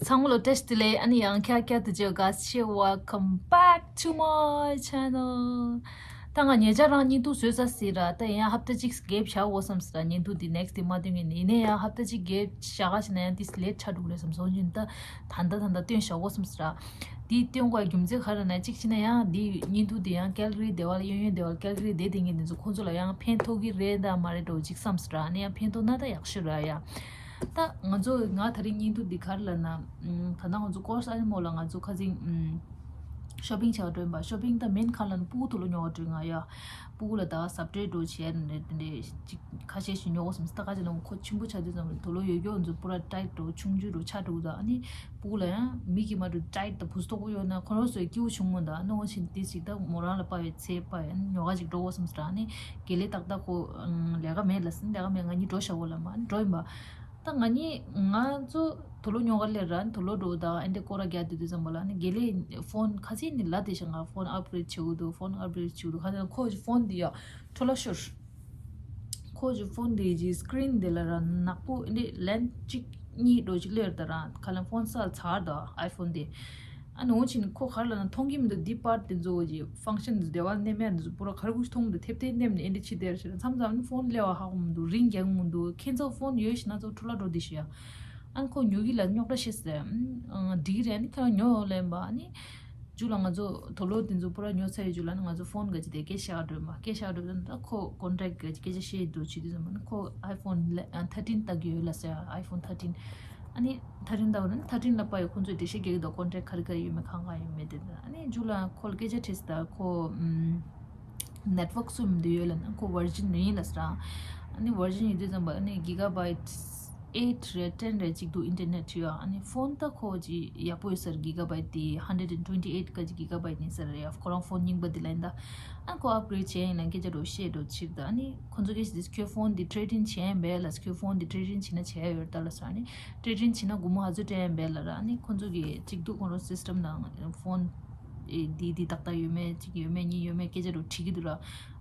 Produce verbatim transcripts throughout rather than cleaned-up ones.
ཚང་མ་ལ་བཀྲ་ཤིས་བདེ་ལེགས། ཨ་ནི་ཡང་ཁྱེད་ཁྱེད་དུ་བྱེད་དགའ་ཆེ་བ། Come back to my channel. ད་ང་ཉེ་ཆར་རང་བརྙན་ཐུང་བཟོས་ཚར་ཟིན་ར། ད་ཡང་ཧབ་ཏ་གཅིག་གེབ་བཞག་འོ་བསམ་ཟེར་ར། བརྙན་ཐུང་འདི་next་འདི་མ་སྟོན་གི་ནི་ཡིན་ནའི་ཡང་ཧབ་ཏ་གཅིག་གེབ་བཞག་ག་ཞིག་ན་ཡང་ཏིས་ལེ་ཆ་འགྲོ་རེད་བསམ་སོང་། ཡིན་ད་ད་ད་ད་ད་སྟོན་བཞག་འོ་བསམ་ཟེར་ར། འདི་སྟོན་དགོས་རྒྱུ་མཚན་ག་རེ་ན་གཅིག་བྱས་ན་ཡང་འདི་བརྙན་ཐུང་འདི་ཡང་ཀལ་གྷི་རི་སྡེ་བ་ལ་གཡས་གཡོན་སྡེ་བ་ལ་ཀལ་གྷི་རི་སྡེ་བསྡད་མཁན་འདི་ཚོ་ཁོང་ཚོ་ལ་ཡང་ཕན་ཐོགས་ཀྱི་རེད་ད་མ་རེད་འགྲོ་གཅིག་བསམ་ཟེར་ར། ཨ་ནི་ཡང་ཕན་ཐོགས་ན་ད་ཡག་ཤོས་ར་ཡ། ད་ང་ཚོ་ང་ད་རིང་བརྙན་ཐུང་འདི་ག་རེ་ལབ་ན། ཨམ། ད་ལྟ་ང་ཚོ་ཀོར་སི་ཨ་ནི་མོལ་ལ་ང་ཚོ་ཁ་སང་ཨམ། ཤོ་པིང་བྱ་བ་འགྲོ་ཡིན་པ། ཤོ་པིང་ད་མིན་ག་རེ་ལབ་ན་སྤུ་གུ་དུག་ལོག་ཉོ་བ་འགྲོ་ཡིན་ང་ཡ། སྤུ་གུ་ལ་ད་ཟབ་སྤྲོད་འགྲོ་བྱས་ནས་དེ་འདྲས་ཅིག་ཁ་ཤས་ཤིག་ཉོ་དགོས་བསམ་སྟེ། ད་ག་ཅིག་ལ་ཁོ་ཆེན་པོ་ཆགས་དུས་ཙམ་དུག་ལོག་ཡོད་རྒྱུ་ང་ཚོ་པུ་ར་ཊའིཊ་འགྲོ་ཆུང་ཆུང་འགྲོ་ཆགས་འགྲོ་ད། ཨ་ནི་སྤུ་གུ་ལ་ཡང་མིག་གིས་མ་འགྲོ་ཊའིཊ་དང་བུ་སྟོབས་པོ་ཡོད་ན་ཁོ་རང་ཚོའི་སྐྱིད་པོ་བྱུང་མོ་ད། ཨ་ནི་འོ་བྱས་དེ་ཅིག་ད་མོ་རང་ལ་དཔའ་བའི་ཚེ་དཔའ་བའི་ཨ་ནི་ཉོ་ག་ཅིག་འགྲོ་དགོས་བསམ་སྟེ། ཨ་ནི་དགེ་ལས་ཏག་ཏག་ཁོ་ལས་ཀ་མེད་ལ་ཟིན་ལས་ཀ་མེད་ང་གཉིས་འགྲོ་བཞག་གོ་ལ་མ་ཨ་ནི་འགྲོ་ཡིན་པ། ད་ང་གཉིས་ང་ཚོ་དུག་ལོག་ཉོ་ག་སླེབས་ར། དུག་ལོག་འགྲོ་དང་ཨེ་འདྲ་སྐོར་ར་རྒྱག་དུས་དུས་ཙམ་པ་ལ་ནི་དགེ་ལས་ཕོན་ཁ་སང་ནི་ལབ་བསྡད་ཤག་ང་ཕོན་ཨབ་གྷི་རེཌ་བྱེད་དགོས་འདུག་ཕོན་ཨབ་གྷི་རེཌ་བྱེད་དགོས་འདུག་ཁ་སང་ཁོ་གི་ཕོན་འདི་ཡ་འཕྲོ་བརླག་ཤོར། ཁོ་གི་ཕོན་འདི་གི་སི་ཀི་རིན་འདི་ལ་ར་ནག་པོ་ཨེ་འདྲ་ལན་གཅིག་གཉིས་འགྲོ་ཅིག་སླེབས་ར། ད་ར་ཁ་ལན་ཕོན་སལ་ཚར་དང་ཨའི་ཕོན་འདི། ཨ་ནི་འོ་ཕྱིན་ཁོ་ག་རེ་ལབ་ན་མཐོང་གི་མི་འདུག་འདི་པར་དེ་ཚོ་གི་ཕང་ཤན་འདི་སྡེ་བ་ནས་མེད་འདི་ཚོ་པུ་ར་ག་རེ་གུ་ཞིག་མཐོང་མི་འདུག་ཐེབས་ཐེབས་ནེམ་ནས་ཨེ་འདྲ་ཕྱི་དེར་ཕྱིར་མཚམས་མཚམས་ནི་ཕོན་སླེབས་པ་ཧ་གོ་མི་འདུག་རིང་རྒྱག་མི་འདུག་ཁྱེད་ཚོ་ཕོན་ཡོད་ཤི་ན་ཚོ་འཕྲོ་བརླག་འགྲོ་དེ་ཤི་ཡ། ཨ་ནི་ཁོ་ཉོ་གི་ལ་རྙོག་དྲ་ཤེས་ཟེར། འགྲིག་གི་རེད། ཨ་ནི་ཁྱེད་རང་ཉོ་ལེན་པ་ཨ་ནི། མཇུག་ལ་ང་ཚོ་དུག་ལོག་དེ་ཚོ་པུ་ར་ཉོ་ཚར་ཡི་མཇུག་ལ་ནི་ང་ཚོ་ཕོན་ག་ཅིག་དེ་སྐད་བཤད་ག་འགྲོ་མ་སྐད་བཤད་ག་འགྲོ་ད་ཁོ་ཀོན་ཊེག་ག་ཅིག་སྐད་ཆ་བཤད་འདུག་ཅི་དུས་ཙམ་ཨ་ནི་ཁོ་ཨའི་ཕོན་ཐར་ཊིན་ལྟ་གི་ཡོད་ལ་ཟེར། ཨའི་ཕོན་ཐར་ཊིན། ཨ་ནི་ཐར་ཊིན་ལྟ་བ་ན་ཐར་ཊིན་ལ་པ་ཡོད་ཁོང་ཚོས་འགྲེལ་བཤད་རྒྱག་གི་འདུག་ཀོན་ཊེག་ག་རེ་ག་རེ་ཡོད་མེད་གང་གང་ཡོད་མེད་དེ། ཨ་ནི་མཇུག་ལ་ཁོ་ལ་སྐད་ཆ་དྲིས་ད་ཁོ་ནེཊ་ཝརཀ་སུ་མི་འདུག་ཡོད་ལ་ན་ཁོ་ཝར་ཇིན་ཡིན་ལ་ཟེར། ཨ་ནི་ཝར་ཇིན་ཡིན་དུས་ཙམ་པ་ཨ་ནི་གི་ག་བྷའིཊ་ཨེཊ་རེད་ཊེན་རེད་ཅིག་འདུག་ཨིན་ཊར་ནེཊ་ཡོད། ཨ་ནི་ཕོན་ད་ཁོ་ཅིག་ཡག་པོ་ཡོད་ཟེར། གི་ག་བྷའིཊ་དེ་ཧན་ཌེཌ་ཨེན་ཊ་ཊི་ཨེཊ་ག་ཅིག་གི་ག་བྷའིཊ་ཡིན་ཟེར་ཡ། ཁོ་རང་ཕོན་རྙིང་པ་དེ་ལ་ཡིན་ད། ཨ་ཁོ་ཨབ་གྷི་རེཌ་བྱས་ཡིན་ལ་སྐད་ཆ་འགྲོ་བཤད་འགྲོ་ཕྱིར་ད། ཨ་ནི་ཁོ་ཚོ་སྐད་ཆ་དེ་ཁྱོད་ཕོན་དེ་ཊེ་རེ་ཌིང་བྱས་ཡིན་པས་ལ། ཁྱོད་ཕོན་དེ་ཊེ་རེ་ཌིང་བྱས་ན་བྱས་ཡོད་ད་ལ་ཟེར། ཨ་ནི་ཊེ་རེ་ཌིང་བྱས་ན་སྒོར་མོ་ག་ཚོད་སྤྲད་ཡིན་པས་ལ་ར། ཨ་ནི་ཁོ་ཚོ་གི་ཅིག་འདུག་ཁོ་རང་སི་སི་ཊམ་ནང་ཕོན་ཨེ་འདི་འདི་ཏག་ཏག་ཡོད་མེད་ཅིག་ཡོད་མེད་གཉིས་ཡོད་མེད་སྐད་ཆ་འགྲོ་དྲིས་ཀྱི་འདུག་ར།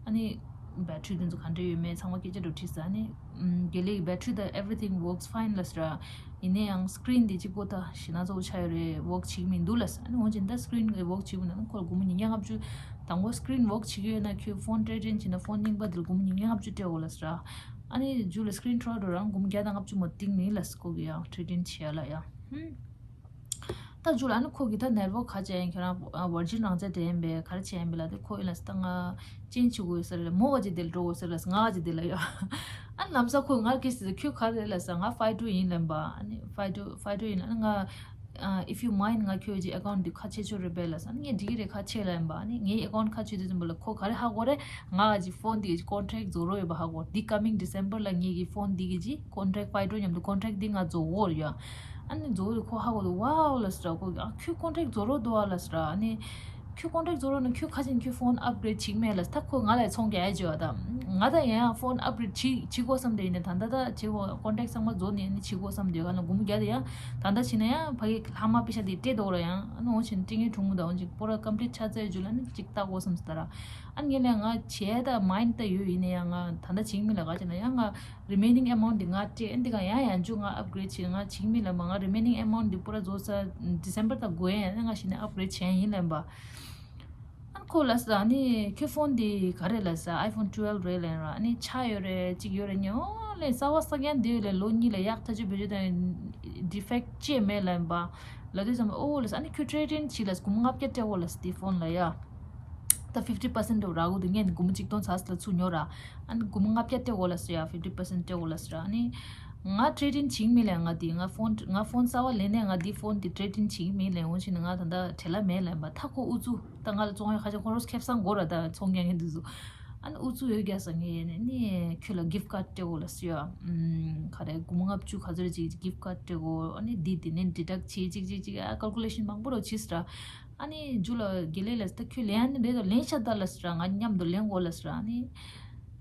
ཨ་ནི་བེ་ཊི་རི་དེ་ཚོ་ག་འདྲ་ཡོད་མེད་ཚང་མ་སྐད་ཆ་འགྲོ་དྲིས་ས། ཨ་ནི་ཨམ་དགེ་ལེགས་ཀྱི་བེ་ཊི་རི་དང་everything works fine ལ་ཟེར། ཡིན་ན་ཡང་སི་ཀི་རིན་འདི་གཅིག་པོ་ད་ཞེ་ན་ཚ་པོ་ཆགས་ཡོད་རེད། ཝོག་བྱེད་ཀྱི་མི་འདུག་ལ་ཟེར། ཨ་ནི་འོན་ཀྱང་ད་སི་ཀི་རིན་གྱི་ཝོག་བྱེད་ཀྱི་མི་འདུག་ན་ཁོ་ལ་སྒོར་མོ་ཉིས་བརྒྱ་ལྔ་བཅུ། དང་པོ་སི་ཀི་རིན་ཝོག་བྱེད་ཀྱི་ཡོད་ན་ཁྱོད་ཕོན་ཊེ་རེ་ཌིང་བྱེད་ན་ཕོན་རྙིང་པ་འདི་ལ་སྒོར་མོ་ཉིས་བརྒྱ་ལྔ་བཅུ་སྤྲད་དགོས་ལ་ཟེར། ཨ་ནི་མཇུག་ལ་སི་ཀི་རིན་འཕྲོ་བརླག་འགྲོ་རང་སྒོར་མོ་བརྒྱ་དང་ལྔ་བཅུ་མ་གཏིང་མིན་ལ་ཟེར། ཁོ་གི་ཡང་ཊེ་རེ་ཌིང་བྱེད་ཡ་ལ་ཡང་། ད་མཇུག་ལ་ཨ་ནི་ཁོ་གི་ད་ནེཊ་ཝོག་ག་བྱས་ཡིན་ཁྱོད་རང་ཝར་ཇིན་རང་བཙན་སྤྲད་ཡིན་པས་ག་རེ་བྱས་ཡིན་པས་ལ་དེ་ཁོ་ཡིན་ལ་ཟེར། ད་ང་ཅེན་ཇི་བྱེད་དགོས་ཟེར་ལ་མོ་ག་ཅིག་དེ་ལ་འགྲོ་དགོས་ཟེར་ལ་ང་ག་ཅིག་དེ་ལ་ཡོད། ཨ་ནི་ལམ་སང་ཁོས་ང་ལ་སྐད་ཆ་ཟེར། ཁྱོད་ག་རེ་རེད་ལ་ཟེར། ང་ཕའི་ཌོ་ཡིན་ལབ་པ། ཨ་ནི་ཕའི་ཌོ་ཕའི་ཌོ་ཡིན་ལ། ཨ་ནི་ང་ཨ་if you mind ང་ཁྱོད་ཀྱི་ཨེ་ཀའུན་ཊི་འདི་ཁ་ཕྱེ་ཆོག་རེད་པས་ལ་ཟེར། ཨ་ནི་ངས་འགྲིག་གི་རེད་ཁ་ཕྱེ་ལབ་ཡིན་པ། ཨ་ནི་ངའི་ཨེ་ཀའུན་ཊི་ཁ་ཕྱེ་དུས་ཙམ་པ་ལ་ཁོ་ག་རེ་ཧ་གོ་རེད། ང་ག་ཅིག་ཕོན་འདི་གི་ཀོན་ཊེག་རྫོགས་རོགས་ཡོད་པ་ཧ་གོ། འདི་coming December ལ་ངེད་ཀྱི་ཕོན་འདི་གི་ཅིག་ཀོན་ཊེག་ཕའི་ཌོ་མཉམ་དུ་ཀོན་ཊེག་འདི་ང་རྫོགས་འོར་ཡ། ཨ་ནི་རྫོགས་འོར་ཁོ་ཧ་གོ་འདུག་ཝའོ་ལ་ཟེར། ཁོ་གི་ཨ་ཁྱོད་ཀོན་ཊེག་རྫོགས་རོགས་འདུག་ཨ་ལ་ཟེར། ཨ་ནི་ཁྱོད་ཀོན་ཊེག་རྫོགས་རོགས་ནི་ཁྱོད་ཁ་ཅིག་ཁྱོད་ཕོན་ཨབ་གྷི་རེཌ་བྱེད་ཀྱི་མེད་ལ་ཟེར། ད་ཁོ་ང་ལ་ཚོང་རྒྱག་ཡ་བྱེད་བ་ད། ང་ད་ཡང་ཡང་ཕོན་ཨབ་གྷི་རེཌ་བྱེད་བྱེད་དགོས་བསམ་དེ་ཡིན་ནས་ད་ད་ད་བྱེད་དགོས། ཀོན་ཊེག་ཚང་མ་རྫོགས་ནས་ནི་བྱེད་དགོས་བསམ་དེ་ག་ལ་སྒོར་མོ་བརྒྱ་དེ་ཡང་ད་ད་བྱེད་ན་ཡང་ཕ་གི་ལྷག་མ་པེ་ཤ་དེ་སྤྲད་འདུག་ར། ཡང་ཨ་ནི་འོ་ཕྱིན་སྤྲད་མཁན་གྲུང་མོ་ད་འོ་ཅིག་པོ་ར་ཀམ་པི་ལིཊ་ཆགས་ཚར་རྒྱུ་ལ་ནི་ཅིག་ལྟ་དགོས་བསམ་ཟེར་ད་ར། ཨ་ནི་ངས་ལས་ང་བྱས་ད་མའིན་ཌི་ད་ཡོད། ཡིན་ན་ཡང་ང་ད་ད་བྱེད་ཀྱི་མེད་ལ་ག་བྱེད་ན་ཡང་ང་རི་མེ་ནིང་ཨེ་མའུན་ཊི་འདི་ང་སྤྲད། ཨ་འདི་ག་ཡང་ཡང་འཇུག་ང་ཨབ་གྷི་རེཌ་བྱེད། ང་བྱེད་ཀྱི་མེད་ལ་མ་ང་རི་མེ་ནིང་ཨེ་མའུན་ཊི་འདི་པོ་ར་རྫོགས་ས་ཌི་སེམ་བར་ད་དགོས་ཡ། ཨ་ནི་ང་གཞི་ནས་ཨབ་གྷི་རེཌ་བྱས་ཡིན་ལབ་པ། ཨ་ནི་ཁོ་ལ་ཟེར། ཨ་ནི་ཁྱོད་ཕོན་འདི་ག་རེ་ལ་ཟེར། ཨའི་ཕོན་ཊུ་ཝེལ་བྷི་རེད་ལབ་ར། ཨ་ནི་ཆག་ཡོད་རེད་ཅིག་ཡོད་རེད། ཉོ་ལས་གསར་བ་གསར་རྐྱང་འདི་ཡོད་ལས་ལོ་གཉིས་ལས་ཡག་ཐག་ཆོད་བེད་སྤྱོད་དང་ཌི་ཕེག་ཊི་ཅི་མེད་ལབ་པ། ལབ་དུས་ཙམ་ཨོ་ལ་ཟེར། ཨ་ནི་ཁྱོད་ཊེ་རེ་ཌིང་བྱེད་ལ་སྒོར་མོ་ལྔ་བརྒྱ་སྤྲད་དགོས་ལ་ཟེར་དེ་ཕོན་ལ་ཡ། ད་ཕིཕ་ཊི་པར་སེན་ཊི་རག་གི་འདུག་ངས་ནི་སྒོར་མོ་གཅིག་སྟོང་ཚར་ལ་ཚུར་ཉོ་ར། ཨ་ནི་སྒོར་མོ་ལྔ་བརྒྱ་སྤྲད་དགོས་ལ་ཟེར་ཡ། ཕིཕ་ཊི་པར་སེན་ཊི་སྤྲད་དགོས་ལ་ཟེར། ཨ་ནི་ང་ཊེ་རེ་ཌིང་བྱེད་ཀྱི་མེད་ལ་ང་དེ་ང་ཕོན་ང་ཕོན་གསར་བ་ལེན་ནས་ང་དེ་ཕོན་དེ་ཊེ་རེ་ཌིང་བྱེད་ཀྱི་མེད་ལ། འོ་ཕྱིན་ང་ད་ད་བྲེལ་བ་མེད་ལ་ཡིན་པ། ད་ཁོ་ཨུ་ཚུགས་ད་ང་ལ་བཙོང་ཡ་ཁ་ཆེ་ཁོ་རོ་ཁེབས་སང་དགོས་ར་ད་ཚོང་རྒྱག་མཁན་དེ་ཚོ། ཨ་ནི་ཨུ་ཚུགས་ཡོད་རྒྱ་ས་ངས་ནི་ཁྱོད་ལ་གིཕ་ཊི་ཀར་ཌི་སྤྲད་དགོས་ལ་ཟེར་ཡ། ཨམ་ག་རེ་སྒོར་མོ་ལྔ་བཅུ་ག་ཚོད་ཅིག་གིཕ་ཊི་ཀར་ཌི་སྤྲད་དགོས། ཨ་ནི་དེ་དེ་ནས་ཌི་ཌག་བྱེད་ཅིག་ཅིག་ཅིག་ཨ་ཀལ་ཀུ་ལེ་ཤན་མང་པོ་རོ་བྱས་ཟེར། ཨ་ནི་མཇུག་ལ་དགེ་ལེགས་ལ་ད་ཁྱོད་ལེན་ཡ་ནི་རེད་ད་ལེན་ཤ་ད་ལ་ཟེར། ང་མཉམ་དུ་ལེན་དགོས་ལ་ཟེར། ཨ་ནི་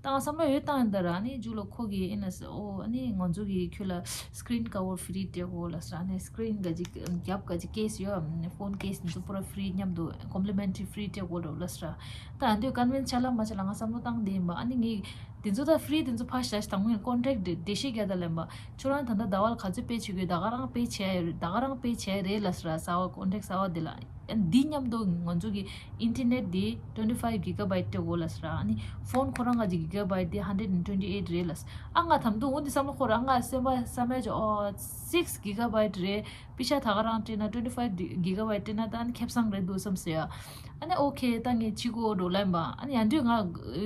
ད་ང་བསམ་བློ་ཡོད་བཏང་ཡིན་ད་ར། ཨ་ནི་མཇུག་ལ་ཁོ་གིས་ཨེ་ན་ཟེར། ཨོ་ཨ་ནི་ང་ཚོ་གིས་ཁྱོད་ལ་སི་ཀི་རིན་ཀ་བར་ཕི་རི་སྤྲད་དགོས་ལ་ཟེར། ཨ་ནི་སི་ཀི་རིན་ག་ཅིག་རྒྱབ་ག་ཅིག་ཀེ་སི་ཡོད། ཨ་ནི་ཕོན་ཀེ་སི་འདི་ཚོ་པུ་ར་ཕི་རི་མཉམ་དུ་ཀོམ་པི་ལི་མེན་ཊི་རི་ཕི་རི་སྤྲད་དགོས་རོ་ལ་ཟེར། ད་ཨ་འདོད་ཀོན་ཝིན་སི་ཆ་ལ་མ་ཆ་ལ་ང་བསམ་བློ་བཏང་བསྡད་ཡིན་པ། ཨ་ནི་ངས་ དེ་ཚོ་ད་ཕི་རི་དེ་ཚོ་ཕར་བཞག་དང་པོ་ཡིན་ཀོན་ཊེག་འགྲེལ་བཤད་རྒྱག་ད་ལེན་པ། ཁྱོད་རང་ད་ལྟ་ཟླ་བ་ལ་ག་ཚོད་པེ་བྱེད་དགོས། ད་ག་རང་པེ་བྱས་ཡོད་རེད། ད་ག་རང་པེ་བྱས་རེད་ལབ་ཟེར་ར། གསར་པ་ཀོན་ཊེག་གསར་པ་དེ་ལ། ཨ་འདི་མཉམ་དུ་ང་ཚོ་གི་ཨིན་ཊར་ནེཊ་དེ་twenty five gigabyte སྤྲད་དགོས་ལབ་ཟེར་ར། ཨ་ནི་ཕོན་ཁོ་རང་ག་ཅིག་གི་ག་བའིཊ་དེ་hundred and twenty eight རེད་ལབ་ཟེར། ཨ་ང་དམ་དུ་འོ་འདི་བསམ་བློ་འཁོར་ར། ང་སེམས་པ་བསམ་ཡ་ཅིག་ཨོ་six gigabyte རེད། པེ་ཤ་ད་ག་རང་སྤྲད་ན་twenty five gigabyte སྤྲད་ན་ད་ཨ་ནི་ཁེ་བཟང་རེད་འདུག་བསམ་ཟེར་ཡ། ཨ་ནི་ཨོ་ཁེ་ད་ངས་བྱེད་དགོས་འགྲོ་ལབ་ཡིན་པ། ཨ་ནི་ཡང་དུས་ང་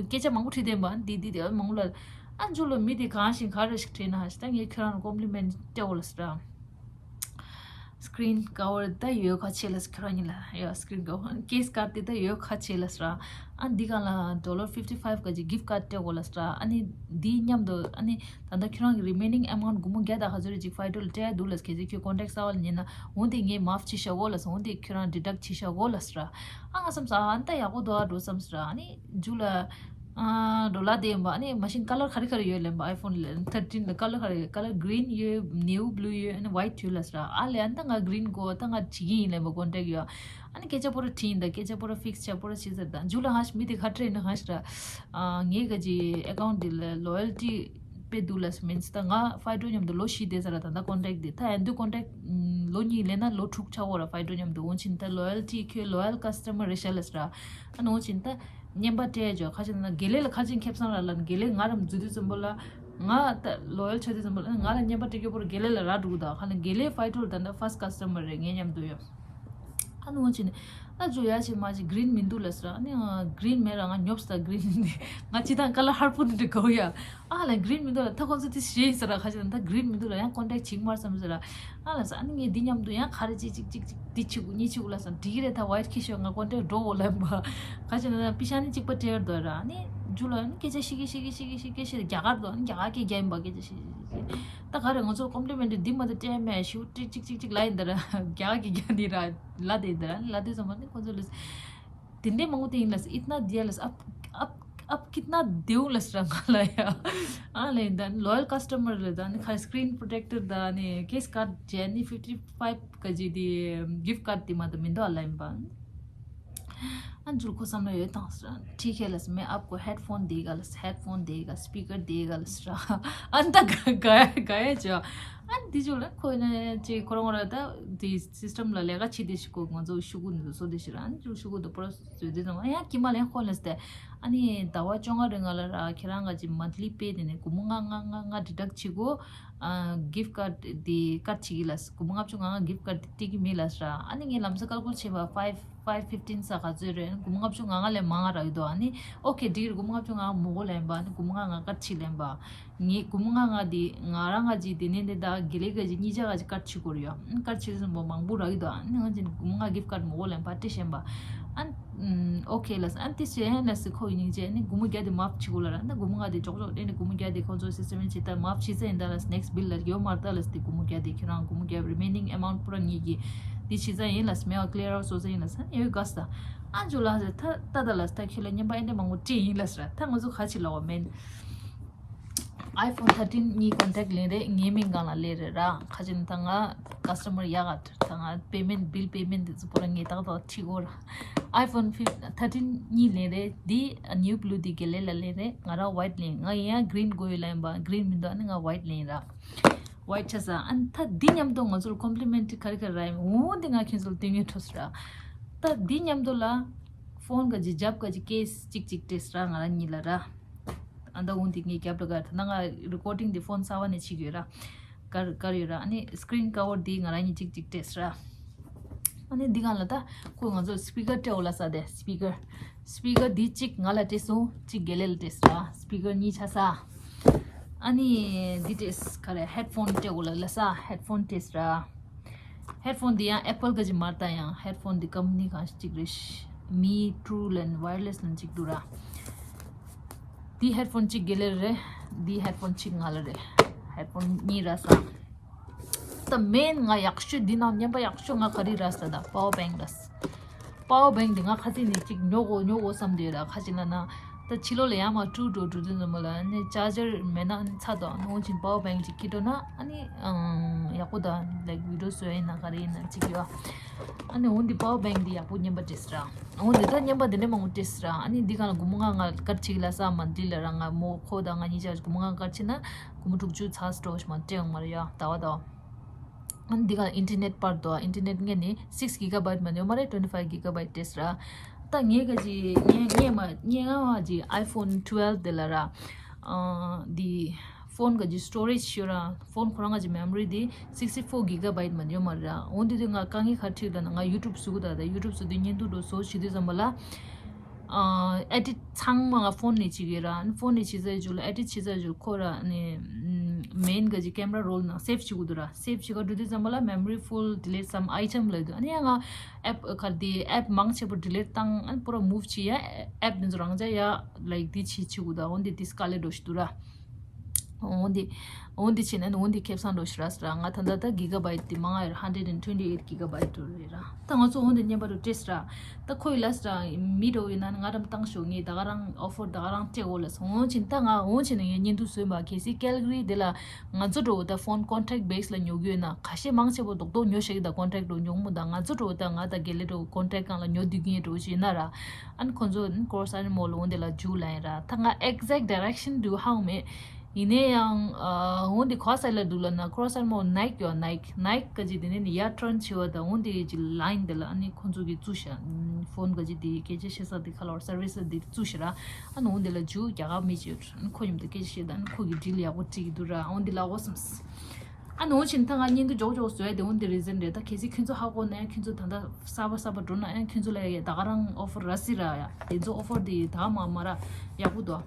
སྐད་ཆ་མང་པོ་དྲིས་བསྡད་ཡིན་པ། ཨ་ནི་འདི་འདི་འདི་མང་པོ་ལབ། ཨ་མཇུག་ལ་མི་དེ་གང་ཞིག་ག་རེ་ཞིག་དྲིས་ན་ཧ་ཞིག་ད་ངས་ཁྱོད་རང་ལ་ཀོམ་པི་ལི་མེན་ཊི་སྤྲད་དགོས་ལབ་ཟེར་ར། སི་ཀི་རིན་ཀ་བར་ད་ཡོད་ཁ་ཆེ་ལ་ཁྱོད་རང་ཉིད་ལ་ཡོད། སི་ཀི་རིན་ཀ་བར་ཀེ་སི་ཀར་དེ་ད་ཡོད་ཁ་ཆེ་ལ་ཟེར། ཨ་འདི་གང་ལ་ཌོ་ལར་fifty five ག་ཅིག་གིཕ་ཊི་ཀར་སྤྲད་དགོས་ལ་ཟེར། ཨ་ནི་འདི་མཉམ་དུ་ཨ་ནི་ད་ལྟ་ཁྱོད་རང་གི་རི་མེ་ནིང་ཨ་མའུན་ཊི་སྒོར་མོ་བརྒྱ་དང་ག་ཚོད་རེ་ཅིག་ཕའི་ཌོ་ལ་སྤྲད་ཡ་འདུག་ལ། གལ་སྲིད་ཁྱོད་ཀོན་ཊེག་གསར་པ་ལ་ཉན་ན་འོན་ཏེ་ངས་མཱཕ་བྱེད་བཞག་གོ་ལ་ཟེར། འོན་ཏེ་ཁྱོད་རང་ཌི་ཌག་བྱེད་བཞག་གོ་ལ་ཟེར། ཨ་ང་བསམ་ས་ཨ་ནི་ད་ཡག་པོ་འདུག་ཨ་འགྲོ་བསམ་ཟེར། ཨ་ནི་མཇུག་ལ། ཨ་ཌོ་ལར་དེ་ཡིན་པ། ཨ་ནི་མ་གཞི་ཀ་ལར་ག་རེ་ག་རེ་ཡོད་ལབ་ཡིན་པ། ཨའི་ཕོན་ལ་ཐར་ཊིན་ལ་ཀ་ལར་ག་རེ་ཡོད། ཀ་ལར་གི་རིན་ཡོད། ནེ་ཝི་བྷུ་ལུ་ཡོད། ཨ་ནི་ཝའིཊ་ཡོད་ལབ་ཟེར། ཨ་ལས་ཨ་ནི་ད་ང་གི་རིན་དགོས། ད་ང་བྱེད་ཀྱི་ཡིན་ལབ་ཡིན་པ། ཀོན་ཊེག་ཡོད། ཨ་ནི་སྐད་ཆ་པོ་ར་དྲིས་ཡིན། ད་སྐད་ཆ་པོ་ར་ཕིག་སི་བྱས་པོ་ར་བྱས་ཟེར། ད་མཇུག་ལ་ཧ་ཤི་མི་དེ་ག་འདྲ་ཡིན་ན་ཧ་ཤི་ར། ཨ་ངའི་ག་ཅི་ཨེ་ཀའུན་ཊི་དེ་ལ་ལོ་ཡལ་ཊི་དཔེ་འདུག་ལབ་ཟེར། མིན་སི་ད་ང་ཕའི་ཌོ་མཉམ་དུ་ལོ་བཞི་བསྡད་ས་ར། ད་ད་ཀོན་ཊེག་དེ་ད་ཡང་དུས་ཀོན་ཊེག་ལོ་གཉིས་ལེན་ན་ལོ་དྲུག་ཆགས་གོ་ར། ཕའི་ཌོ་མཉམ་དུ། འོན་ཅིན་ད་ལོ་ཡལ་ཊི་ཁྱོད་ལོ་ཡལ་ཀ་སི་ཊ་མར་རེད་ཤག་ལབ་ཟེར་ར། ཨ་ནི་འོན་ཅིན་ད་རྔན་པ་སྤྲད་ཡ་ཅོ་ཁ་ཅིག་ན་དགེ་ལས་ལ་ཁ་ཅིག་ཁེ་བཟང་ར་ལ་དགེ་ལས་ང་རང་འཛུལ་དུས་ཙམ་པོ་ལ་ང་ད་ལོ་ཡལ་ཆགས་དུས་ཙམ་པོ་ལ་ང་ལ་རྔན་པ་སྤྲད་རྒྱུ་པོ་ར་དགེ་ལས་ལ་རག་འགྲོ་གི། ད་ཁ་ལ་དགེ་ལས་ཕའི་ཌོ་ལ་ད་ད་ཕར་སི་ཊི་ཀ་སི་ཊ་མར་རེད་ངའི་མཉམ་དུ་ཡོད། ཨ་ནི་འོན་ཅིན་ད་ཅོ་ཡ་ཆེ་མ་ཅིག་གི་རིན་མི་འདུག་ལབ་ཟེར། ཨ་ནི་གི་རིན་མེད་ར། ང་ཉོབ་ས་གི་རིན་འདི་ང་ཅི་དང་ཀ་ལར་ཧར་པོ་འདི་གོ་ཡ། ཨ་ལ་གི་རིན་མི་འདུག་ལ། ད་ཁོང་ཚོ་དེ་ཞེས་ཟེར་ར། ཁ་ཅིག་ན་ད་གི་རིན་མི་འདུག་ལ། ཡང་ཀོན་ཊེག་བྱེད་མར་བསམ་ཟེར་ར། ཨ་ལ་ས་ཨ་ནི་ངས་འདི་མཉམ་དུ་ཡང་ག་རེ་ཅིག་ཅིག་ཅིག་ཅིག་འདི་བྱེད་དགོས་གཉིས་བྱེད་དགོས་ལ་ས། འགྲིག་གི་རེད། ད་ཝའིཊ་ཁྱི་ཤོག་ང་ཀོན་ཊེག་འགྲོ་འོ་ལ་ཡིན་པ། ཁ་ཅིག་ན་ད་པི་ཤ་ནི་གཅིག་པ་སྤྲད་འདུག་ར། ཨ་ནི་མཇུག་ལ་ཨ་ནི་སྐད་ཆ་བཤད་གི་བཤད་གི་བཤད་གི་བཤད་གི་བཤད་གི་རྒྱ་གར་དུ་ཨ་ནི་རྒྱ་གར་སྐད་རྒྱག་ཡིན་པ། སྐད་ཆ་བཤད་གི་བཤད་གི་ད་ག་རེ་ང་ཚོ་ཀོམ་པི་ལི་མེན་ཊི་འདི་མ་ད་སྤྲད་མེད་ཞུ་ཏྲིག་ཅིག་ཅིག་ཅིག་ལ་ཡིན་ད་ར། རྒྱ་གར་སྐད་རྒྱག་འདི་ར་ལ་དེ་ཡིན་ད་ར། ཨ་ནི་ལ་དེ་ཙམ་པ་ནི་ཁོ་ཚོ་ལ། དེ་འདྲའི་མང་པོ་དེ་ཡིན་ལ་ས། इतना दिया ལ་ས། अब अब अब कितना देऊं ལ་ས་ར་ང་ལ་ཡ། ཨ་ལས་ད་ལོ་ཡལ་ཀ་སི་ཊ་མར་ལ་ད་ནི་ཁ་སི་ཀི་རིན་པྲོ་ཊེག་ཊར་ད་ནི་ཀེ་སི་ཀར་ཌི་ཇེ་ནི་ཕིབ་ཊི་ཕའིབ་ག་ཇི་དི་གིཕ་ཊི་ཀར་ཌི་དི་མ་ད་མི་འདུག་ཨ་ལ་ཡིན་པ། ཨ་མཇུག་ཁོ་བསམ་བློ་ཡོད་དང་ས་ར། ठीक है ལ་ས། मैं आपको हेडफोन देगा ལ་ས། हेडफोन देगा, स्पीकर देगा ལ་ས་ར། ཨ་ད་ག་ག་ག་ཡ་ཅོ། ཨ་འདི་ཅོ་ལ་ཁོ་ན་ཅི་ཁོ་རང་ར་ད་དི་སི་སི་ཊམ་ལ་ལས་ཀ་བྱེད་དེ་ཞིག་གོ། ང་ཚོ་ཤུ་གུ་འདི་ཚོ་བཟོ་དེ་ཞིག་ར། ཨ་འཇུ་ཤུ་གུ་དུ་པོ་ར་བཟོས་དེ་དང་ཡང་ཀི་མ་ལེན་ཁོ་ལ་ས་ཏེ། ཨ་ནི་ཟླ་བ་བཅོ་ལྔ་རིང་ང་ལ་ར་ཁྱེད་རང་ག་ཅི་མན་ཐི་ལི་པེ་དེ་ནས་སྒོར་མོ་ལྔ་ལྔ་ལྔ་ལྔ་ཌི་ཌག་བྱེད་གོ། ཨ་གིཕ་ཊི་ཀར་ཌི་དི་ཀཊ་བྱེད་ཀྱི་ལ་ས། སྒོར་མོ་ལྔ་བཅུ་ང་ལྔ་གིཕ་ཊི་ཀར་ཌི་དི་སྤྲད་ཀྱི་མེད་ལ་ས་ར། ཨ་ནི་ངས་ལམ་སང་ཀལ་ཀུ་ལེཊ་བྱས་པ་ཕའིབ་ཕའིབ་ཕིབ་ཊིན་ས་ག་ཚོད་རེད། སྒོར་མོ་ལྔ་བཅུ་ང་ལྔ་ལས་མང་རག་གི་འདུག་ཨ་ནི་ཨོ་ཁེ་འགྲིག་རེད། སྒོར་མོ་ལྔ་བཅུ་ང་ལྔ་མོ་གོ་ལེན་པ། ཨ་ནི་སྒོར་མོ་ལྔ་ལྔ་ཀཊ་བྱེད་ལེན་པ། ངས་སྒོར་མོ་ལྔ་ལྔ་དེ་ང་རང་ང་ཅི་དེ་ནས་འདི་ད་དགེ་ལས་ཀ་ཅི་གཉིས་ཆ་ག་ཅི་ཀཊ་བྱེད་དགོས་རེད་ཡ། ཀཊ་བྱེད་སོང་པ་མང་པོ་རག་གི་འདུག་ཨ་ནི་ང་ཅི་སྒོར་མོ་ལྔ་གིཕ་ཊི་ཀར་མོ་གོ་ལེན་པ་སྤྲད་ཤེན་པ། ཨ་ཨོ་ཁེ་ལ་ས། ཨ་དེ་བྱས་ལ་ས་ཁོ་ཡིན་ཅེ་ནི་སྒོར་མོ་བརྒྱ་དེ་མཱཕ་བྱེད་དགོས་ལ་ར། ད་སྒོར་མོ་ལྔ་དེ་ཅོག་ཅོག་སྤྲད་ནས་སྒོར་མོ་བརྒྱ་དེ་ཁོ་ཚོ་སི་སི་ཊམ་ཅི་ད་མཱཕ་བྱེད་ས་ཡིན་ད་ལ་ས། ནེགསི་ཊི་བིལ་ལ་ཡོད་མ་རེད་ད་ལ་ས། དེ་སྒོར་མོ་བརྒྱ་དེ་ཁྱེད་རང་སྒོར་མོ་བརྒྱ་རི་མེ་ནིང་ཨ་མའུན་ཊི་པུ་ར་ངེད་ཀྱི་དེ་བྱེད་ས་ཡིན་ལ་ས། མེ་བ་ཀི་ལི་ཡར་ཨའུཊ་བཟོ་ས་ཡིན་ལ་ས། ཡོད་ག་ས། ཨ་འཇུ་ལ་ས། ད་ད་ད་ལ་ས། ད་ཁྱོད་ལ་རྔན་པ་ཨེ་འདྲ་མང་པོ་སྤྲད་ཡིན་ལ་ས་ར། ད་ང་ཚོ་ག་ཅི་ལ་བ་མེན། ཨའི་ཕོན་ཐར་ཊིན་གཉིས་ཀོན་ཊེག་ལེན་རེད། ངའི་མིང་སྒང་ལ་ལེན་རེད་ར། ཁ་ཅིག་ད་ང་ཀ་སི་ཊ་མར་ཡག་ག་ད་ང་པེ་མེན་ཊི་བིལ་པེ་མེན་ཊི་དེ་ཚོ་པོ་ར་ངས་ཏག་ཏག་ཁྲིད་གོ་ར། ཨའི་ཕོན་ཕིབ་ཐར་ཊིན་གཉིས་ལེན་རེད། འདི་ནེ་ཝི་བྷུ་ལུ་འདི་དགེ་ལས་ལ་ལེན་རེད། ང་རང་ཝའིཊ་ལེན། ང་ཡིན་ཡང་གི་རིན་དགོས་ཡོད་ལ་ཡིན་པ། གི་རིན་མི་འདུག་ཨ་ནི་ང་ཝའིཊ་ལེན་ར། ཝའིཊ་ཆ་ས། ཨ་ནི་ད་འདི་མཉམ་དུ་ང་ཚོར་ཀོམ་པི་ལི་མེན་ཊི་ག་རེ་ག་རེ་རག་ཡིན། འོ་འདི་ང་ཁྱེད་ཚོར་སྟོན་གི་འཕྲོ་ས་ར། ད་འདི་མཉམ་དུ་ལ་ཕོན་ག་ཅི་རྒྱབ་ག་ཅི་ཀེ་སི་གཅིག་གཅིག་སྤྲད་ས་ར། ང་རང་གཉིས་ལ་ར། ཨ་ད་འོང་དེ་ངའི་རྒྱབ་ལ་ག་ད་ང་རི་ཀོར་ཌིང་དེ་ཕོན་གསར་པ་ནས་བྱེད་ཀྱི་ཡོད་ར། གར་གར་ཡོད་ར། ཨ་ནི་སི་ཀི་རིན་ཀ་བར་དེ་ང་རང་གཉིས་གཅིག་གཅིག་སྤྲད་ས་ར། ཨ་ནི་འདི་གང་ལ་ད་ཁོས་ང་ཚོར་སི་པི་ཀར་སྤྲད་འོ་ལ་ས། དེ་སི་པི་ཀར་སི་པི་ཀར་དེ་གཅིག་ང་ལ་སྤྲད་སོང་། གཅིག་དགེ་ལས་ལ་སྤྲད་ས་ར། སི་པི་ཀར་གཉིས་ཆ་ས། ཨ་ནི་འདི་སྤྲད་ག་རེ་ཧེཌ་ཕོན་སྤྲད་འོ་ལ་ལ་ས། ཧེཌ་ཕོན་སྤྲད་ས་ར། ཧེཌ་ཕོན་འདི་ཡང་ཨེ་པལ་ག་ཅི་མ་རེད། ད་ཡང་ཧེཌ་ཕོན་འདི་ཀམ་པ་ནི་གང་ཞིག་ཅིག་རེད། མི་ཊུ་ལན་ཝ་ཡར་ལེ་སི་ལན་ཅིག་འདུག་ར། འདི་ཧེཌ་ཕོན་གཅིག་དགེ་ལེ་རེད། འདི་ཧེཌ་ཕོན་གཅིག་ང་ལ་རེད། ཧེཌ་ཕོན་གཉིས་ར་ས། ད་མེན་ང་ཡག་ཤོས་འདི་ནང་རྔན་པ་ཡག་ཤོས་ང་ག་རེ་ར་ས། ད་པ་ཝར་བེང་ར་ས། པ་ཝར་བེང་འདི་ང་ཁ་སང་ནས་གཅིག་ཉོ་དགོས་ཉོ་དགོས་བསམ་བསྡད་ཡོད་ར། ཁ་ཅིག་ལ་ན་ ད་ཕྱི་ལོགས་ལ་ཡར་མར་ཊུར་འགྲོ་འགྲོ་དུས་ཙམ་པ་ལ་ཨ་ནི་ཅར་ཇར་མེད་ན་ཨ་ནི་ཚ་དང་ཨ་ནི་འོན་ཅིག་པ་ཝར་བེང་ཅིག་འཁྱེར་འགྲོ་ན་ཨ་ནི་ཨང་ཡག་པོ་དང་ལའིག་བི་ཌི་ཡོ་བཟོ་ཡ་ཡིན་ན་ག་རེ་ཡིན་ན་ཅིག་ཡོད། ཨ་ནི་འོན་ཏེ་པ་ཝར་བེང་འདི་ཡག་པོ་རྔན་པ་སྤྲད་སི་ར། འོན་ཏེ་ད་རྔན་པ་འདི་འདྲ་མང་པོ་སྤྲད་སི་ར། ཨ་ནི་འདི་གང་ལ་སྒོར་མོ་ལྔ་ལྔ་ཀར་ཅིག་ལ་ས་མ་འདི་ལ་ར་ང་མོ་ཁོ་དང་ང་གཉིས་ཆ་སྒོར་མོ་ལྔ་ཀར་ཅིག་ན་སྒོར་མོ་དྲུག་ཅུ་ཚ་སི་ཊོ་ཞིག་མ་སྤྲད་ཡོང་མ་རེད་ཡ་ཟླ་བ་ཟླ་བ། ཨ་ནི་འདི་ག་ཨིན་ཊར་ནེཊ་པར་དོ། ཨིན་ཊར་ནེཊ་ངས་ནི་སིགས་གི་ག་བྷའིཊ་མ་ནི་ཡོད་མ་རེད། ཊུ་ཝེན་ཊི་ཕའིབ་གི་ག་བྷའིཊ་ཏེ་སི་ར། ད་ངས་ག་ཅི་ངས་ངས་མ་ངས་ང་ཅི་ཨའི་ཕོན་ཊུ་ཝེལ་བྷི་དེ་ལ་ར། ཨ་འདི་ཕོན་ག་ཅི་སི་ཊོ་རེཇ་ཤོད་ར། ཕོན་ཁོ་རང་ག་ཅི་མེ་མོ་རི་དེ་སིགས་ཊི་ཕོར་གི་ག་བྷའིཊ་མ་ནི་ཡོད་མ་རེད་ར། འོན་ཏེ་དེ་ང་དཀའ་ངལ་ག་ཁྲིད་ལ་ན་ང་ཡུ་ཊུབ་བཟོ་གི་ད་ད་ཡུ་ཊུབ་བཟོ་དུས་བརྙན་ཐུང་འགྲོ་བཟོ་བྱེད་དུས་ཙམ་པ་ལ། ཨ་ཨེ་ཌིཊ་ཚང་མ་ང་ཕོན་ནས་བྱེད་ཀྱི་ར། ཕོན་ནས་བྱེད་ཚར་རྒྱུ་ལ་ཨེ་ཌིཊ་བྱེད་ཚར་རྒྱུ་ཁོ་ར་ནས་མེན་ག་ཅི་ཀེམ་ར་རོལ་ནང་སེབ་བྱེད་དགོས་འདུག་ར། སེབ་བྱེད་ག་འགྲོ་དུས་ཙམ་པ་ལ་མེ་མོ་རི་ཕུལ་ཌི་ལིཊ་སམ་ཨའི་ཊེམ་ལབ་འདུག་ཨ་ནི་ཡང་ང་ཨེབ་ག་དེ་ཨེབ་མང་ཆེ་བོ་ཌི་ལིཊ་བཏང་ཨ་ནི་པུ་ར་མུབ་བྱེད་ཡ་ཨེབ་དེ་ཚོ་རང་འཇགས་ཡ་ལའིག་དེ་བྱེད་བྱེད་དགོས་འདུག་འོན་ཏེ་དེ་དཀའ་ལས་འགྲོ་ཞིག་འདུག་ར། འོན་ཏེ་འོན་ཏེ་བྱས་ན་ནི་འོན་ཏེ་ཁེ་བཟང་འགྲོ་ཞིག་ར་ཟེར་ར། ང་ད་ལྟ་ད་གི་ག་བྷའིཊ་དེ་མང་ང་ཡོད་ར། ཧན་ཌེཌ་ཨེན་ཊུ་ཝེན་ཊི་ཨེཊ་གི་ག་བྷའིཊ་འགྲོ་རེད་ར། ད་ང་ཚོ་འོན་ཏེ་རྔན་པ་འགྲོ་སྤྲད་ཟེར་ར། ད་ཁོ་ཡི་ལ་ཟེར་ར་མི་འགྲོ་ཡིན་ན་ནི་ང་རང་བཏང་ཤོག་ངས་ད་ག་རང་ཨོ་ཕར་ད་ག་རང་སྤྲད་འོ་ལ་སོང་འོན་ཅིན་ད་ང་འོན་ཅིན་ནི་ངས་བརྙན་ཐུང་བཟོས་མ་གལ་སྲིད་ཀལ་ག་རི་དེ་ལ་ང་ཚོ་འགྲོ་ད་ཕོན་ཀོན་ཊེག་བྷེ་སི་ལ་ཉོ་གི་ཡོད་ན་ཁ་ཤས་མང་ཆེ་བོ་རྡོག་རྡོག་ཉོ་ཤེས་ཀྱི་ད་ཀོན་ཊེག་འགྲོ་ཉོ་མོ་ད་ང་ཚོ་འགྲོ་ད་ང་ད་དགེ་ལེགས་འགྲོ་ཀོན་ཊེག་སྒང་ལ་ཉོ་སྡོད་ཀྱི་ཡིན་འགྲོ་ཞིག་ཡིན་ན་ར། ཨ་ནི་ཁོ་ཚོ་ཀོ་རོ་སི་ཨ་ནི་མོལ་ལ་འོན་ཏེ་ལ་འཇུག་ལ་ཡིན་ར། ད་ང་ཨེག་ཛེག་ཌི་རེག་ཤན་འདུག་ཧ་གོ་མེད། ཡིན་ནའི་ཡང་ཨ་འོན་ཏེ་ག་ས་ལ་འདུག་ལ་ན་ཀོ་རོ་སི་ཨ་ནི་མོལ་ནའིཀ་ཡོད་ནའིཀ་ནའིཀ་ག་ཅི་དེ་ནས་ནི་ཡར་ཊརན་བྱེད་པ་ད་འོན་ཏེ་ཅི་ལ་ཡིན་དེ་ལ་ཨ་ནི་ཁོ་ཚོ་གི་བཙུགས་ཤག་ཕོན་ག་ཅི་དེ་སྐད་ཆ་བཤད་ས་དེ་ཁ་ལ་བར་སར་ཝི་སི་དེ་བཙུགས་ཤག་ར། ཨ་ནི་འོན་ཏེ་ལ་འཇུག་རྒྱ་གར་མི་ཅིག་ཡོད་ཨ་ནི་ཁོ་མཉམ་དུ་སྐད་ཆ་བཤད་ད་ཨ་ནི་ཁོ་གི་ཌིལ་ཡག་པོ་སྒྲིག་གི་འདུག་ར། འོན་ཏེ་ལ་འོ་སམ། ཨ་ནི་འོ་ཕྱིན་ད་ང་བརྙན་ཐུང་མགྱོགས་མགྱོགས་བཟོས་ཏེ་འོ་འདི་རེ་ཟིན་རེད། ད་གལ་སྲིད་ཁྱོད་ཚོ་ཧ་གོ་ན་ཡང་ཁྱོད་ཚོ་ད་ལྟ་གསར་པ་གསར་པ་འགྲོ་ན་ཡང་ཁྱོད་ཚོ་ལ་ཡ་ད་ག་རང་ཨོ་ཕར་ར་སི་ར་ཡ་དེ་ཚོ་ཨོ་ཕར་དེ་ད་མ་མ་ར་ཡག་པོ་འདུག་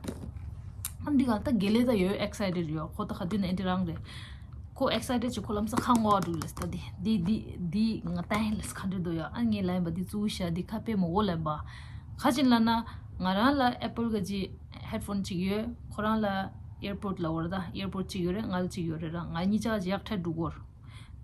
ཨ་འདི་ག་ད་དགེ་ལེགས་ད་ཡོད་ཨེག་སའི་ཊེཌ་ཡོད་ཁོ་ད་ག་དུས་ན་ཨེ་འདི་རང་རེད། ཁོ་ཨེག་སའི་ཊེཌ་ཅིག་ཁོ་ལམ་སང་ཁ་ངོ་བ་འདུག་ལས་ད་དེ་དེ་དེ་དེ་ང་ད་ཡིན་ལས་ག་འདྲ་འདུག་ཡ། ཨ་ངས་ལན་པ་དེ་གཙོ་བོ་ཤ་དེ་ཁ་དཔེ་མོ་གོ་ལན་པ་ག་ཅིན་ལ་ན་ང་རང་ལ་ཨེ་པལ་ག་ཅི་ཧེཌ་ཕོན་གཅིག་ཡོད། ཁོ་རང་ལ་ཨེར་པོཌ་ལ་འོར་ད་ཨེར་པོཌ་གཅིག་ཡོད་རེད། ང་ལ་གཅིག་ཡོད་རེད་ར། ང་གཉིས་ཆ་གཅིག་ཡག་ཐལ་འགྲོ་གོ་ར།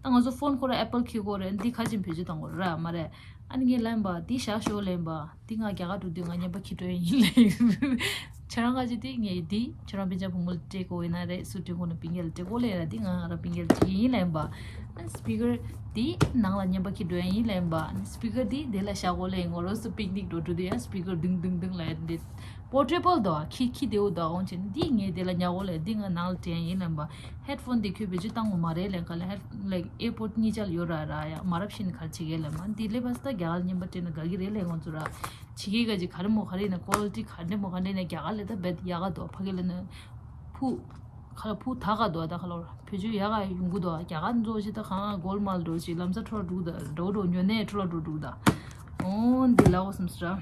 ད་ང་ཚོ་ཕོན་ཁོ་ར་ཨེ་པལ་ཁྱེར་གོ་རེད། འདི་ཁ་ཅིག་བེད་སྤྱོད་བཏང་གོ་ར་མ་རེད། ཨ་ནི་ངས་ལན་པ་འདི་བཞག་ཤོག་ལན་པ་འདི་ང་རྒྱ་གར་འགྲོ་དུས་ང་རྔན་པ་ཁྱེར་འགྲོ་ཡ་ཡིན་ལན། ཁྱེད་རང་ཁ་ཅིག་འདི་ངས་འདི་ཁྱེད་རང་སྤུན་ཆ་བུ་མོ་ལ་སྤྲད་གོ་ཡིན་ན་རེད། སུ་སྤྲད་གོ་ན་སྤུན་ཀྱག་ལ་སྤྲད་གོ་ལན་ར། འདི་ང་རང་སྤུན་ཀྱག་ལ་སྤྲད་ཡིན་ལན་པ། ཨ་ནི་སི་པི་ཀར་འདི་ནང་ལ་རྔན་པ་ཁྱེར་འགྲོ་ཡ་ཡིན་ལན་པ། ཨ་ནི་སི་པི་ཀར་འདི་འདི་ལ་བཞག་གོ་ལན་ཡིན་གོ་རོ། སུ་པིག་ནིག་འགྲོ་འགྲོ་དུས་ཡ་སི་པི་ཀར་དུང་དུང་དུང་ལ་ཡ་འདི། པོར་ཊེ་བལ་དོ། ཁྱི་ཁྱི་དེའུ་དོ་འོང་ཆེན་འདི་ངས་དེ་ལ་ཉག་འོ་ལས་འདི་ང་ནང་ལ་དྲན་ཡིན་ལབ་པ། ཧེཌ་ཕོན་དེ་ཁྱོད་བེད་སྤྱོད་བཏང་གོ་མ་རེད་ལས་ག་ལ་ཧེཌ་ལའིག་ཨེར་པོཌ་གཉིས་ཆ་ལ་ཡོད་ར་ར་ཡ་མ་རབས་ཤིན་གར་བྱེད་གས་ལབ་མ་འདི་ལས་པ་སི་ད་རྒྱ་གར་རྔན་པ་སྤྲད་ན་དགའ་གི་རེད་ལས་ང་ཚོ་ར། བྱེད་གས་ག་ཅིག་ག་རེ་མོ་ག་རེ་ཡིན་ན་ཀོ་ལི་ཊི་ག་འདྲ་མོ་ག་འདྲ་ཡིན་ན་རྒྱ་གར་ལས་ད་བེད་ཡག་ག་དོ་ཕ་གི་ལ་ན་ཕུ། ཁ་ལ་ཕུ་ད་ག་དོ་ད་ཁ་ལོར་བེད་སྤྱོད་ཡག་ག་ཡོང་གི་དོ་རྒྱ་གར་འཛོ་ཅི་ད་གང་གོལ་མལ་འགྲོ་ཅི་ལམ་ས་འཕྲོ་འགྲོ་ད་འགྲོ་འགྲོ་ཉོ་ནས་འཕྲོ་འགྲོ་འགྲོ་ད། འོ་འདི་ལ་འོ་སམ་སི་ར།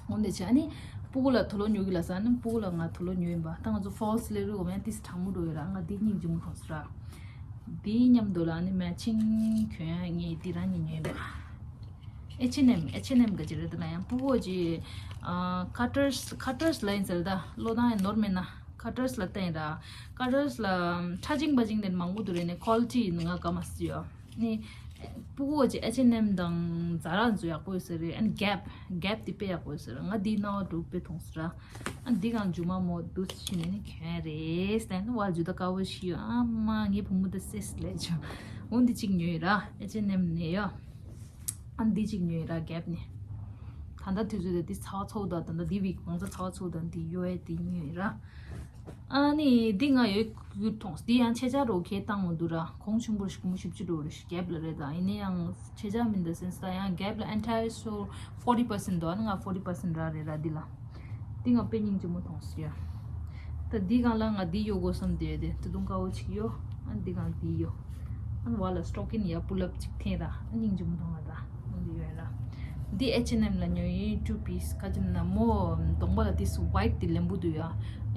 འོ་འདི་བྱས་ཨ་ནི་སྤུ་གུ་ལ་དུག་ལོག་ཉོ་གི་ལ་ས་ནི་སྤུ་གུ་ལ་ང་དུག་ལོག་ཉོ་ཡིན་པ། ད་ང་ཚོ་ཕོལ་སི་ལེ་རུ་གོ་མེན་ཏིས་གྲང་མོ་འགྲོ་ཡོད་ར། ང་འདི་སྙིང་རྗེ་མོ་མཐོང་སི་ར། འདི་མཉམ་དུ་ལ་ཨ་ནི་མེ་ཆིང་གྱོན་ཡ་ངས་འདི་རང་ཉིད་ཉོས་ཡིན་པ། ཨེཆ་ཨེན་ཨེམ། ཨེཆ་ཨེན་ཨེམ་ག་ཅི་རེད་ད་ལ་ཡང་སྤུ་གུ་ཅི་ཁ་ཊར་ཁ་ཊར་ལ་ཡིན་ཟེར་ད་བློ་བཏང་ཡ་ནོར་མེད་ན་ཁ་ཊར་ལ་བལྟས་ཡིན་ར། ཁ་ཊར་ལ་ཁྲ་ཅིང་པ་ཅིང་དེ་མང་པོ་འདུག་རེད་ནས་ཁོ་ལི་ཊི་ཡིན་ང་ག་མ་སི་ཡོ། ནི། སྤུ་གུ་ཅིག་ཨེཆ་ཨེན་ཨེམ་དང་ཛ་ར་ཚོ་ཡག་པོ་ཡོད་ས་རེད། ཨན་གེབ། གེབ་དེ་དཔེ་ཡག་པོ་ཡོད་ས་རེད། ང་འདི་ནང་འགྲོ་དཔེ་མཐོང་ས་ར། ཨན་འདི་གང་ཇུ་མ་མོ་འདུག་ཕྱིན་ནས་ནི་གྱོན་རེད། ད་ནི་བ་ཇུ་ད་དཀར་པོ་ཞིག་ཡོད། ཨ་མ་ངའི་བུ་མོ་ད་སེ་སི་ལས་ཇུ། འོ་འདི་གཅིག་ཉོས་ཡོད་ར། ཨེཆ་ཨེན་ཨེམ་ནས་ཡོད། ཨན་འདི་གཅིག་ཉོས་ཡོད་ར་གེབ་ནས། ད་ལྟ་དུས་ཚོད་དེ་འདི་ཚ་བ་ཚ་བོ་ད་ད་ལྟ་འདི་བིག་གང་ཚ་ཚ་བ་ཚ་བོ་ད་འདི་ཡོད་ཨེ་འདི་ཉོས་ཡོད་ར། ཨ་ནི་འདི་ང་ཡོད་ཡོད་མཐོང་། འདི་ཡང་ཆེ་ཆ་རོ་ཁེ་བཏང་མི་འདུག་ར། གོང་ཆེན་པོ་ཞིག་མོ་ཞིབ་ཅི་འགྲོ་རེ་ཞིག་རྒྱབ་ལ་རེད་ད། ཡིན་ནའི་ཡང་ཆེ་ཆ་མིན་ད་སེམས་ད་ཡང་རྒྱབ་ལ་ཨེན་ཊའི་ཡར་སོ་ཕོར་ཊི་པར་སེན་ཊི་འདུག་ཨ་ནི་ང་ཕོར་ཊི་པར་སེན་ཊི་ར་རེད་ར་འདི་ལ། འདི་ང་དཔེ་སྙིང་རྗེ་མོ་མཐོང་སི་ཡ། ད་འདི་གང་ལ་ང་འདི་ཡོད་དགོས་བསམ་དེ་དེ་ད་དུང་དཀར་བོ་ཅིག་ཡོད། ཨ་འདི་གང་འདི་ཡོད། ཨ་བ་ལ་སི་ཊོ་ཀིན་ཡ་པུལ་ལབ་ཅིག་འཐེན་ར། ཨ་སྙིང་རྗེ་མོ་མཐོང་ང་ད། འདི་ཡོད་ར། འདི་ཨེཆ་ཨེན་ཨེམ་ལ་ཉོས་ཡིན། ཊུ་པིས་ཁ་ཅིག་ན་མོ་གདོང་པ་ལ་དེ་སུ་ཝའིཊ་དེ་ལེན་པོ་འདུག་ཡ།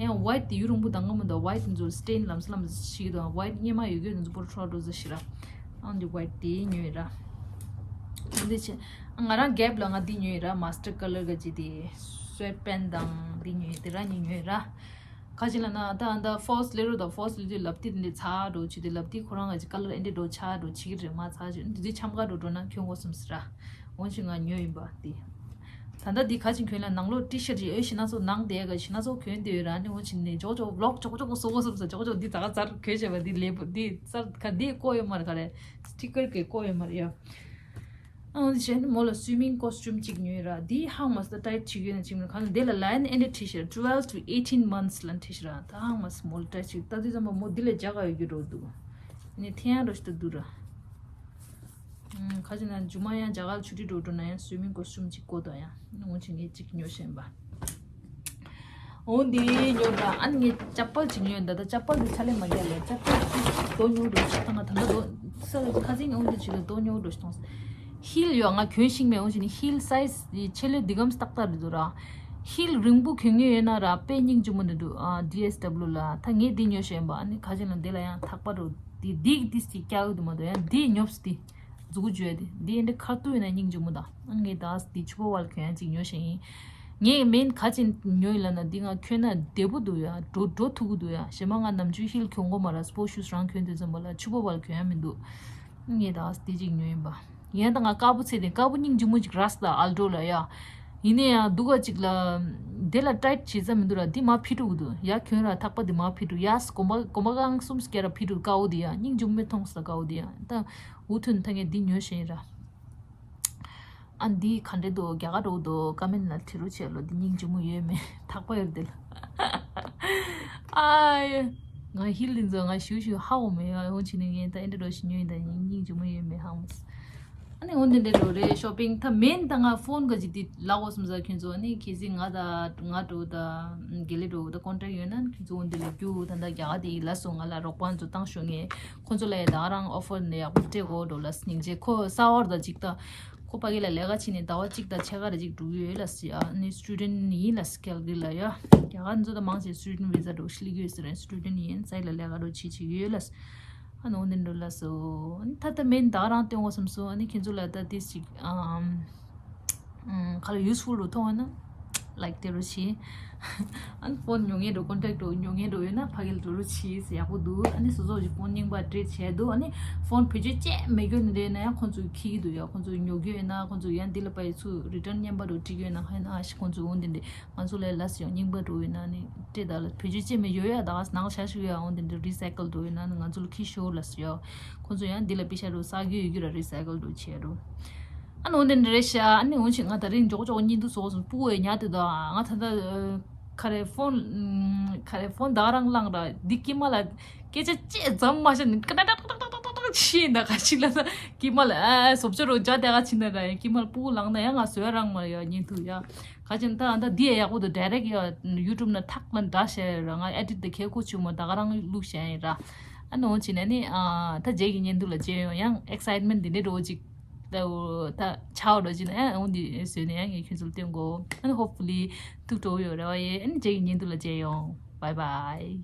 ཡང་ཝའིཊ་དེ་ཡུ་རུང་པོ་དང་ག་མོ་ད་ཝའིཊ་འཛོལ་སི་ཊེན་ལམ་སི་ལམ་སི་ཞིག་དང་ཝའིཊ་སྙེ་མ་ཡོད་གི་འཛོལ་པོ་ཁྲོ་འགྲོ་ཟ་ཞི་ར། ཨང་འདི་ཝའིཊ་དེ་ཉོས་ར། འདི་ཆེ། ང་རང་གེབ་ལ་ང་འདི་ཉོས་ར། མ་སི་ཊར་ཀ་ལར་ག་ཅི་དེ་སུ་ཝེཊ་པེན་དང་འདི་ཉོས་དེ་ར་གཉིས་ཉོས་ར། ག་ཅི་ལ་ན་ད་ཨ་ད་ཕོལ་སི་ལེ་རུ་དང་ཕོལ་སི་ལེ་རུ་ལབ་དེ་འདི་ཚ་འགྲོ་ཆུ་དེ་ལབ་དེ་ཁོ་རང་ག་ཅི་ཀ་ལར་ཨེ་འདྲ་འགྲོ་ཆ་འགྲོ་ཆི་གི་རེད་མ་ཚ་ཆུ་འདི་དེ་ཆམ་ག་འགྲོ་འགྲོ་ན་ཁྱོད་ངོ་སུམ་སི་ར། འོན་ཅི་ང་ཉོས་ཡིན་པ་དེ། ད་ལྟ་འདི་ག་ཅིག་གྱོན་ལ་ནང་ལོགས་ཊི་ཤར་ཅིག་ཨོ་ཤི་ན་ཚོ་ནང་དེ་ག་ཤི་ན་ཚོ་གྱོན་དེ་ཡོད་ར། ནི་འོ་ཅི་ནི་ཅོག་ཅོག་ཝི་ལོག་ཅོག་ཅོག་སོ་གོ་སོ་ས་ཅོག་ཅོག་འདི་ད་ག་ཚར་གྱོན་བྱས་པ་འདི་ལེབ་འདི་ཚར་ག་འདི་བཀོ་ཡོད་མ་རེད། ག་རེད་སི་ཊི་ཀར་གི་བཀོ་ཡོད་མ་རེད་ཡ། ཨ་འོ་དེ་བྱས་ནི་མོ་ལ་སུའི་མིང་ཀོ་སི་ཊུམ་ཅིག་ཉོས་ར། འདི་ཧང་མ་སི་ཊའིཊ་བྱེད་ཀྱི་ཡོད་ན་ཅིག་མིན་ག་ནི་དེ་ལ་ལ་ཡན་ཨེན་ཌི་ཊི་ཤར་twelve to eighteen months ལ་ཊི་ཤར་ར། ད་ཧང་མ་སི་མོ་ལ་ཊའིཊ་བྱེད་ད་དུས་ཙམ་པ་མོ་འདི་ལ་རྒྱ་ག་ཡོད་རྒྱུ་འགྲོ་འདུག་ནི་ཐེ་ཡང་རོ་ཤི་ད་འདུག་ར། ཁ་ཅིག་ན་ཇུ་མ་ཡང་རྒྱ་གར་ཆུ་ཊི་འགྲོ་འགྲོ་ན་ཡང་སུའི་མིང་ཀོ་སི་ཊུམ་ཅིག་བཀོ་དང་ཡང་ནི་འོ་ཅི་ངས་ཅིག་ཉོ་ཤེས་པ། འོ་འདི་ཉོ་ར། ཨ་ནི་ངས་ཅ་པལ་ཅིག་ཉོས་འདི་ད་ཅ་པལ་འདི་ཆ་ལེ་མ་རྒྱག་ལེ། ཅ་པལ་ཅིག་དོ་ཉོ་འགྲོ་ཅིག་ད་ང་ད་ལྟ་དོ་ས་ཁ་ཅིག་ཁ་ཅིག་འོ་འདི་ཅིག་ལ་དོ་ཉོ་འགྲོ་ཅིག་གཏོང་། ཧིལ་ཡོད་ང་གྱོན་ཤིང་མེད། འོ་ཅི་ནི་ཧིལ་སའི་ཛི་ཆེ་ལེ་འདི་གམ་སྟག་སྟག་རེད་འདུག་ར། ཧིལ་རིང་པོ་གྱོན་ཉོ་ཡོད་ན་ར་དཔེ་སྙིང་རྗེ་མོ་འདི་འདུག་ཨ་ཌི་ཨེས་ཌབ་ལུ་ལ། ད་ངས་འདི་ཉོ་ཤེས་པ། ཨ་ནི་ཁ་ཅིག་ལ་འདི་ལ་ཡང་ཐག་པ་རུ་འདི་འདི་འདི་སི་ཀྱག་འདུག་མ་འདུག་ཡང་འདི་ཉོབ་སི་འདི། མཛུ་གུ་བརྗོད་དེ་འདི་ཨེ་འདྲ་ཁ་ཐུག་ཡིན་ན་སྙིང་རྗེ་མོ་དང་། ཨ་ངས་ད་འདི་ཕྱུ་པ་བལ་གྱོན་ཡ་གཅིག་ཉོ་ཤེས་ཡིན། ངས་མིན་ག་ཅིག་ཉོ་ཡིན་ལབ་ན་འདི་ང་གྱོན་ན་བདེ་པོ་འདུག་ཡ། འགྲོ་འགྲོ་ཐུབ་ཀྱི་འདུག་ཡ། གཞན་མ་ང་ནམ་རྒྱུན་ཧིལ་གྱོན་གོ་མ་ར། སྤོ་ཤུ་ཤུ་རང་གྱོན་དུས་ཙམ་པ་ལ་ཕྱུ་པ་བལ་གྱོན་ཡ་མི་འདུག་ངས་ད་འདི་གཅིག་ཉོ་ཡིན་པ། ཡིན་ད་ང་དཀར་པོ་ཚེ་དེ་དཀར་པོ་སྙིང་རྗེ་མོ་ཅིག་ར་སི་ད་ཨལ་ཌོ་ལ་ཡ། ཡིན་ནའི་ཡང་འདུག་ག་ཅིག་ལ། དེ་ལ་ཊའིཊ་བྱེད་ས་མི་འདུག་ར། འདི་མ་ཕི་ཀྲུག་འདུག་ཡ། གྱོན་ར་ཐག་པ་འདི་མ་ཕི་ཀྲུག་ཡ། གོམ་པ་གོམ་པ་གང་གསུམ་སྐྱེ་ར་ཕི་ཀྲུག་དཀར་པོ་འདི་ཡ། སྙིང་རྗེ་མོ་མཐོང་ས་དཀར་པོ་འདི་ཡ། ད་འུ་ཐུན་ད་ངས་འདི་ཉོ་ཤེས་ཡིན་ར། ཨ་འདི་ག་འདྲ་འདུག་རྒྱ་གར་འགྲོ་འདུག་ཀ་མེན་ལ་དྲི་རོགས་བྱས་ལོ། འདི་སྙིང་རྗེ་མོ་ཡོད་མེད་ཐག་པ་ཡོད་འདི་ལ། ཨ་ཡེ། ང་ཧིལ་འདི་ཚོ་ང་ཞུ་ཞུ་ཧ་གོ་མེད། ཡ་འོ་ཅི་ནི་ངས་ད་ཨེ་འདྲ་འགྲོ་ཞིག་ཉོས་ཡིན། ད་སྙིང་རྗེ་མོ་ཡོད་མེད་ཧ་མ་སི། ཨ་ནི་འོ་འདི་འདྲ་འགྲོ་རེད། ཤོ་པིང་ད་མེན་ད་ང་ཕོན་ག་ཅིག་འདི་ལ་གོ་སམ་ས་ཁྱོད་ཚོ་ཨ་ནི་གལ་སྲིད་ང་ད་ང་འགྲོ་ད་དགེ་ལེགས་འགྲོ་ད་ཀོན་ཊེག་ཡོད་ན་ཁྱོད་ཚོ་འོ་འདི་ལ་རྒྱུ་ད་ད་རྒྱ་གར་དེ་ཡི་ལ་སོང་ང་ལ་རོགས་པ་ཚོ་བཏང་ཤོག་ངས། ཁོང་ཚོ་ལ་ཡ་ད་རང་ཨོ་ཕར་ནས་ཡག་པོ་སྤྲད་གོ་འགྲོ་ལ་སྙིང་རྗེ། ཁོ་ས་བར་ད་ཅིག་ད་ཁོ་ཕ་གི་ལ་ལས་ཀ་བྱེད་ནས་ཟླ་བ་གཅིག་དང་ཕྱེད་ཀ་རེ་ཅིག་འགྲོ་གི་ཡོད་ལ་སི། ཨ་ནི་སི་ཊུ་ཌེན་ཊི་ཡིན་ལ་སི་ཀལ་གི་ལ་ཡ། རྒྱ་གར་ཚོ་ད་མང་ཆེ་སི་ཊུ་ཌེན་ཊི་བི་ཟ་འགྲོ་སླེབས་ཡོད་ཟེར་རེད། སི་ཊུ་ཌེན་ཊི་ཡིན་ས་ཡི་ལ་ལས་ཀ་འགྲོ་བྱེད་བྱེད་ཡོད་ལ་སི། ཨ་ནི་འོ་འདི་འགྲོ་ལ་སོ། ཨ་ནི་ད་ད་མེན་ད་རང་སྟོན་གོ་བསམ་སོང་། ཨ་ནི་ཁྱེད་ཚོ་ལ་ད་ཏིས་ཅིག་ཨམ། ཁ་ལ་ཡུ་སི་ཕུལ་རུ་མཐོང་བ་ན་ལའིག་དེ་རུ་བྱེད། ཨན་ཕོན་ཉོ་ངེས་འགྲོ་ཀོན་ཊེག་འགྲོ་ཉོ་ངེས་འགྲོ་ཡོད་ན་ཕ་གིར་འགྲོ་རུ་བྱེད་ཟེར་ཡག་པོ་འདུག་ཨ་ནི་སོ་སོ་ཞིག་ཕོན་རྙིང་པ་སྤྲད་བྱས་འདུག་ཨ་ནི་ཕོན་བེད་སྤྱོད་བྱས་མེད་རྒྱུ་ནི་རེད་ན་ཡང་ཁོང་ཚོས་འཁྱེར་གྱི་འདུག་ཡ། ཁོང་ཚོས་ཉོ་རྒྱུ་ཡོད་ན་ཁོང་ཚོས་ཡང་འདི་ལ་ཕ་ཡི་ཚུར་རི་ཊརན་རྙིང་པ་འགྲོ་སྤྲད་ཀྱི་ཡོད་ན་ཧ་ཡིན་ན་ཨ་ཞིག་ཁོང་ཚོས་འོ་འདི་འདི་ང་ཚོ་ལ་རྙིང་པ་འགྲོ་ཡོད་ན་ནི་སྤྲད་ད་ལ་བེད་སྤྱོད་བྱས་མེད་ཡོད་ཡ། ད་ནང་ཤ་ཞིག་ཡ་འོ་འདི་འདི་རི་སའི་ཀལ་འགྲོ་ཡོད་ན་ནི་ང་ཚོ་ལ་འཁྱེར་ཤོག་ལ་ཟེར་ཡ། ཁོང་ཚོས་ཡང་འདི་ལ་པེ་ཤ་རུ་ས་རྒྱུ་ཡོད་རྒྱུ་ར་རི་སའི་ཀལ་འགྲོ་བྱས་རུ། ཨ་ནི་འོ་འདི་འདྲ་རེད་ཤག་ཨ་ནི་འོ་ཅིག་ང་ད་རིང་མགྱོགས་མགྱོགས་བརྙན་ཐུང་བཟོ་བཟོ་སྤུ་བས་ཉར་དུ་དོ། ང་ད་ལྟ་ཁ་རེ་ཕོན་ཁ་རེ་ཕོན་ད་རང་བླངས་ར་འདི་ཀི་མ་ལ་སྐད་ཆ་ཅེས་ཙམ་མ་བཤད་ནི་ཀ་ཏག་ཏག་ཏག་ཏག་ཏག་ཅི་ཡིན་ད་ག་ཅིག་ལ་ས་ཀི་མ་ལ་ཨ་བཟོ་བཅོས་རོ་འཇའ་དེ་ག་ཅི་ན་ར་ཡ་ཀི་མ་ལ་སྤུ་བླངས་ན་ཡ་ང་བཟོས་རང་མ་ཡ་བརྙན་ཐུང་ཡ་ག་ཅིག་ད་ད་འདི་ཡ་ཡག་པོ་འདུག་ཌའི་རེག་ཡ་ཡུ་ཊུབ་ན་ཐག་ལ་འདྲ་བཤད་ར་ང་ཨེ་ཌིཊ་དེ་ཁེ་ཁོ་ཆུ་མོ་ད་ག་རང་བླུགས་བཤད་ཡིན་ར། ཨ་ནི་འོ་ཅི་ན་ནི་ཨ་ད་རྗེས་ཀྱི་བརྙན་ཐུང་ལ་མཇལ་ཡོང་ཡང་ཨེག་སའི་ཊི་མེན་ཊི་འདི་འདྲ་འགྲོ་ཅིག་ད་འོ་ད་ཆའོ་འགྲོ་ཅི་ན་ཨ་འོ་འདི་བཟོས་ནས་ཡང་ངས་ཁྱོད་ཚོ་ལ་སྟོན་གོ་ཨ་ནི་ཧོབ་ཕུ་ལི་ཐུགས་སྤྲོ་ཡོད་རེ་བ་ཡེ། ཨ་ནི་རྗེས་ཀྱི་བརྙན་ཐུང་ལ་མཇལ་ཡོང་། བའི་བའི།